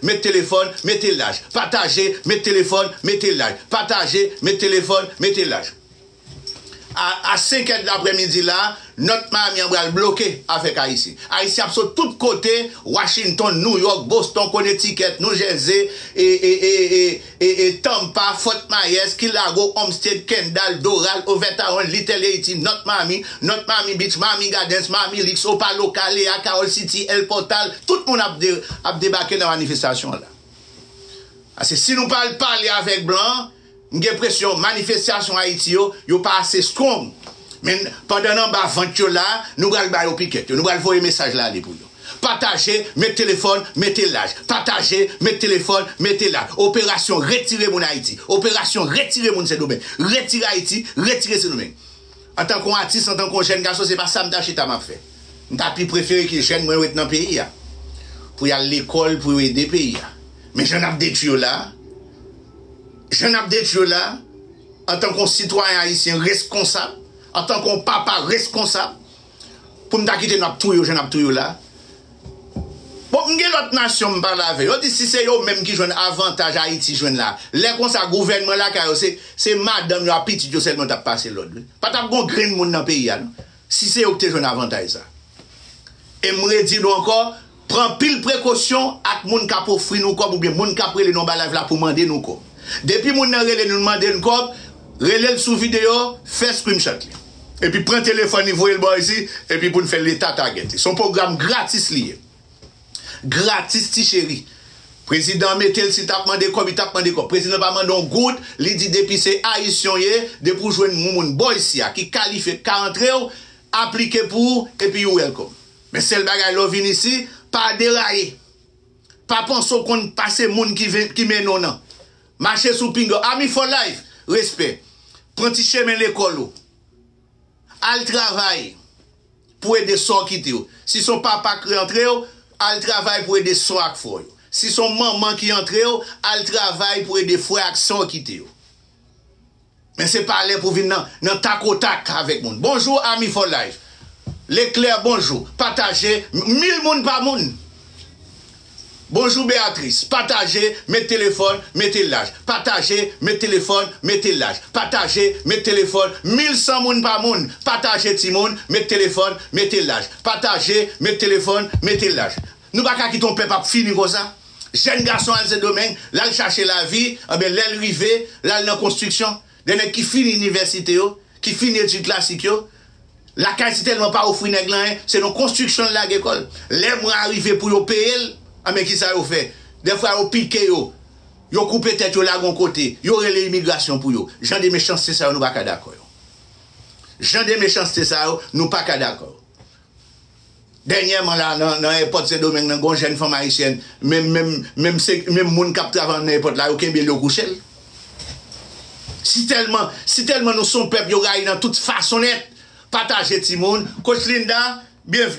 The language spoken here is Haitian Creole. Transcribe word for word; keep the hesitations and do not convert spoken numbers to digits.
met telefòn, mete l laj. Pataje, met telefòn, mete l laj. Pataje, met telefòn, mete l laj. A, a senk è d laprèmidi la, Nòt Miami an pral bloke avèk Ayisyen. Ayisyen ap sot tout kote, Washington, New York, Boston, Connecticut, New Jersey, e, e, e, e, e, e Tampa, Fort Myers, Key Largo, Homestead, Kendall, Doral, Overtown, Little Haiti, North Miami, North Miami Beach, Miami Gardens, Miami Lakes, Opa-locka, Lea, Carol City, El Portal, tout moun ap, de, ap debake nan manifestasyon an la. Paske si nou pa al pale avèk blan, m gen enpresyon manifestasyon Ayiti yo, yo pa ase strong. Men pandan n anba vant yo la, nou pral ba yo pikèt yo. Nou pral voye mesaj la ale pou yo. Pataje, met telefòn, mete l laj. Pataje, met telefòn, mete l laj. Operasyon retire moun Ayiti. Operasyon retire moun Sendomeng. Retire Ayiti, retire Sendomeng. Antanke yon atis, antanke yon jèn gason, se pa sa m ta chita m ap fè. M ta pi prefere ke jèn mwen ret nan peyi a. Pou y al lekòl, pou yo ede peyi a. Men jan n ap detwi yo la, jan n ap detwi yo la, antanke yon sitwayen ayisyen reskonsab, antanke yon papa reskonsab, pou m ta kite n ap touye yo jan n ap touye yo la. Bon, m gen lòt nasyon m pale avè yo. Yo di si se yo menm ki jwenn avantaj Ayiti jwenn la. Lè konsa, gouvènman lakay yo, se, se madanm yo ak pitit yo sèlman t ap pase lòd, wi. Pa t ap gon grenn moun nan peyi a, non. Si se yo ki te jwenn avantaj sa. E m redi nou ankò, pran pil prekosyon ak moun k ap ofri nou kòb oubyen moun k ap rele nou anba live la pou mande nou kòb. Depi moun nan rele nou, mande n kòb, rele l sou videyo, fè screenshot li. Epi pran telefòn li, voye l bò isi, epi pou n fè leta tagèt li. Se yon pwogram gratis li ye. Gratis, ti cheri. Prezidan mete l, si l t ap mande kòb, li t ap mande kòb. Prezidan pa mande yon goud, li di depi se Ayisyen w ye, depi w jwenn yon moun bò isi a ki kalifye, k ka antre w, aplike pou ou, epi you welcome. Men sèl bagay, lè w vin isi, pa deraye. Pa panse w konn pase moun ki, ven- ki mennen w nan. Mache sou pinga w. Ami for life, respè. Pran ti chemen lekòl ou. Al travay pou ede sè w ki te yo. Si se yon papa ki antre yo, al travay pou ede sè w ak frè w yo. Si se yon manman ki antre yo, al travay pou ede frè ak sè w ki te yo. Men se pa lè pou vin nan, nan takotak avèk moun. Bonjou, Ami for life. Leclerc, bonjou. Pataje, mil moun pa moun. Bonjou, Beatrice. Pataje, met telefòn, mete l laj. Pataje, met telefòn, mete l laj. Pataje, met telefòn, mil san moun pa moun. Pataje, timoun, met telefòn, mete l laj. Pataje, met telefòn, mete l laj. Nou pa ka kite yon pèp ap fini konsa. Jèn gason al Sendomeng, l al chache lavi, anben, lè l rive, l al nan konstriksyon. De nèg ki fini inivèsite yo, ki fini etid klasik yo, lakay si tèlman pa ofri nèg lan anyen, se nan konstriksyon l lage kò l. Lè mwa a rive pou yo peye l, anben, kisa yo fè? Dèfwa yo pike yo, yo koupe tèt yo lage yon kote, yo rele imigrasyon pou yo. Jan de mechanste sa yo, nou pa ka dakò yo. Jan de mechanste sa yo, nou pa ka dakò yo. Dènyèman la, nan, nan èpòt Sendomeng nan, gon jèn fanm ayisyèn, menm, menm, menm, se, menm moun k ap travay nan èpòt la, yo kenbe l, yo kouche l. Si tèlman, si tèlman nou se yon pèp yo rayi nan tout fason nèt, pataje timoun. Coach Linda, byenvni.